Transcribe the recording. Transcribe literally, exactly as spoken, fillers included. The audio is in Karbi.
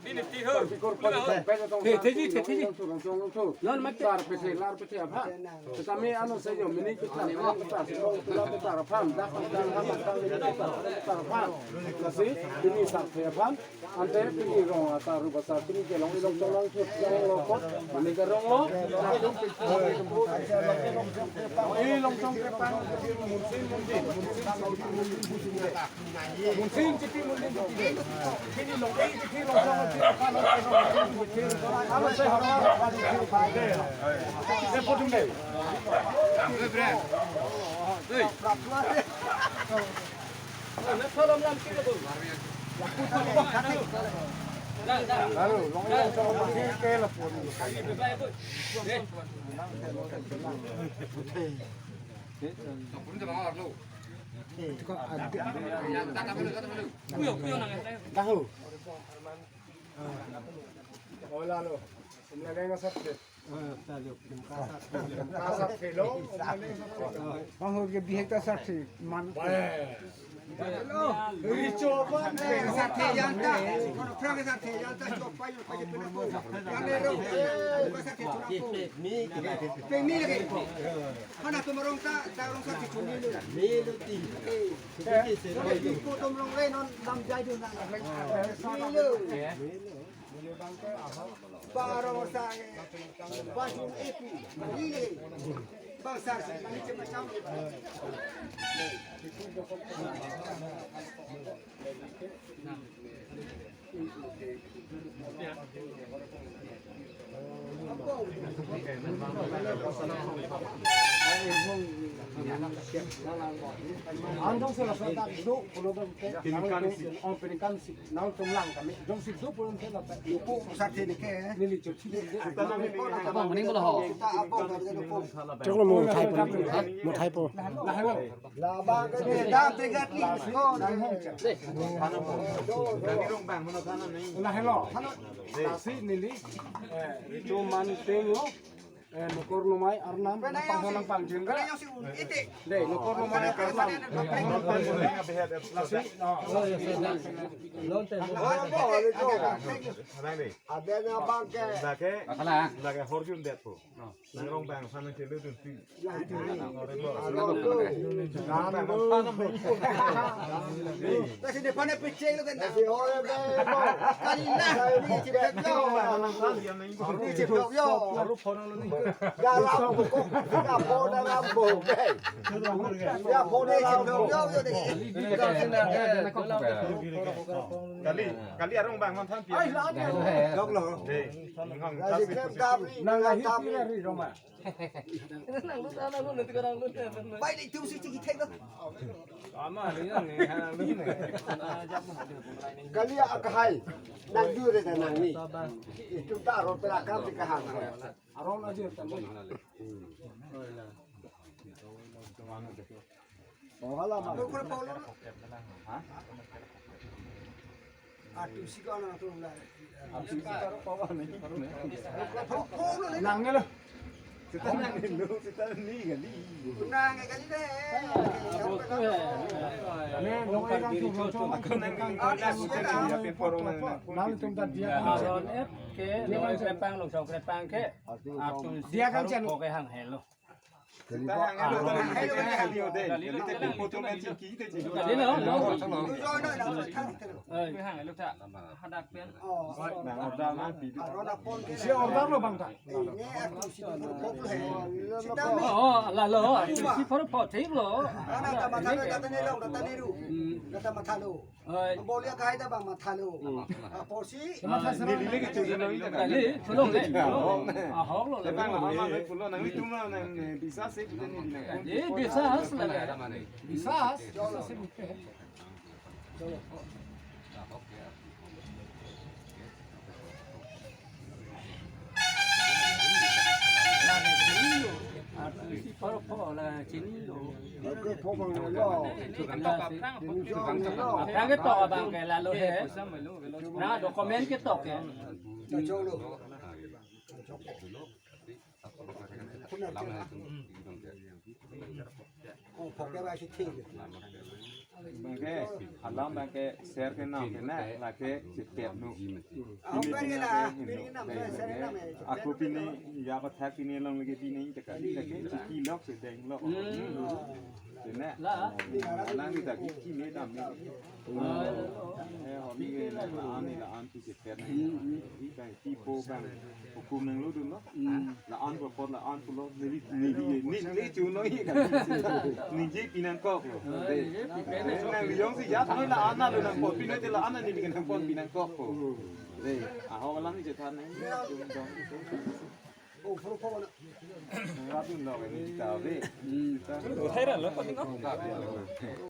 Sar pikur pon, pele tong, theji, sar theji. Rongchong, rongchong, rongchong. Non mate. Sar pese, lar pese aphan. Tetapi anu sajo mini kita, kita, kita, kita aphan. Dak, dak, dak, dak, kita aphan. Lasi, pini sar pese aphan. Ante pini rong atar rupa sar pini kelong ilong tolong ke ronglo kot. Mini ke ronglo. Ilong tong ke pang, munsin, munsin, munsin. Munsin chipi munsin chipi. Pini long ei chipi long song chipi. Alo se hara. Se podum de. Lalu long ei long song masih ke lapor. Tahu. Hola, lo. Umla lenga sakse. Kasat pelo, umla lenga sakse. Bang ho ke bihek ta sakse, man. Richo ban. Sakse janta. Kono phrang sakse janta, chopai, chopai, pina po. Kami ro, sakse chuna po. Pe mi lagi. Mana tu merong ta, ta rong sakse chuni lo. Mi lo ti. Ko tum rong le non dam jai dun na. Mi lo. Baro sa. Bajun epi. Mi le. Bang sar si mani cema cam. Anjong sila sa tak do, pulo do ke. Pinikan si. Oh, pinikan si. Nang tum lang kami. Jong si do pulo ke na. Lupu pusat sini ke. Nili cuci. Abang mending pulo ho. Kita abang dari lupu. Cok lo mo thai po. Ha? Mo thai po. Labang ke da tegat ni ko. Lahelo. Lasi neli. Eh, itu manting lo. Eh, Nokor Nomai Arnam, pang pang jengga. Dei, Nokor Nomai Arnam. Lasi, no. Ada na bangke. Lake, lake horjun det po. Nang rong bang sana kelu dun ti. Kasi depan na peceng lo kan. Kasi hore be mo. Kali na. Ni chipek yo. Ni chipek yo. Dalam buku. Dapo dalam buku. Dapo ni chipek yo yo de. Kali, kali arong bang mantan pi. Dok lo. Dei. Nang lahir pi ri roma. Nang lut, nang lut, nanti ko nang lut. Bai dei tum si chiki thek lo. Ama ni nang ni ha nang lut ni. Kali akahai. Nang jure dan nang ni. Itu ta aro pera kam di kahang. Arong aja tadi. Oh, hala ma. Lo kore Paulo. Ha? Atu si ko na tu la. Atu si ko Paulo ni. Paulo ni. Nang ni lo. Sita nang ni lo, sita ni kali. Nang kali dei. Ni lo ai kan tu lo. Nang tum ta dia. Aron et ke lo krepang lo so krepang ke. Atu dia kan chalo. Oke hang helo. Kali lo, lo. Si order lo bang ta. Oh, oh, la lo. Si por po thik lo. Hmm. Oi. Bolia kai ta bang matha lo. Hmm. Apotsi. Matha sera. Neli lagi cuci lo ini. Kali, pulo le. Ahok lo le. Bang, mama lo pulo nang itu mah nang, eh, bisa sih kita ni. Eh, bisa sih lah. Bisa, bisa sih. Atu si por po la chini lo. Oke, po bang lo. Aphrang ketok abang ke la lo he. Na document ketok ke. Chok lo. Oh, pok ke ba si thil. Bangke alam bangke ser ke nam ke na lake chepet nu. Ahok bangke la, pini nam ke ser ke nam ya, chepet. Ako pini ya pathak pini along lagi pini ini teka lagi chiki lok sedeng lok. Sene. Alang ni tadi kini dam ni. Eh, holi ke la an ni la an tu chepet na. Bang tipo bang hukum nang lu dun lo. La an ko pot la an pulo, neli neli neli chu noi kan. Ningje pinangkok lo. Nang yong si jat noi la an lo nangpot pinoi te la an ni pinangpot pinangkok ko. Dei, ahok alam ni chethan nang. Nang rat dun lo ni ta ve. Uthai ra lo ko ni ko.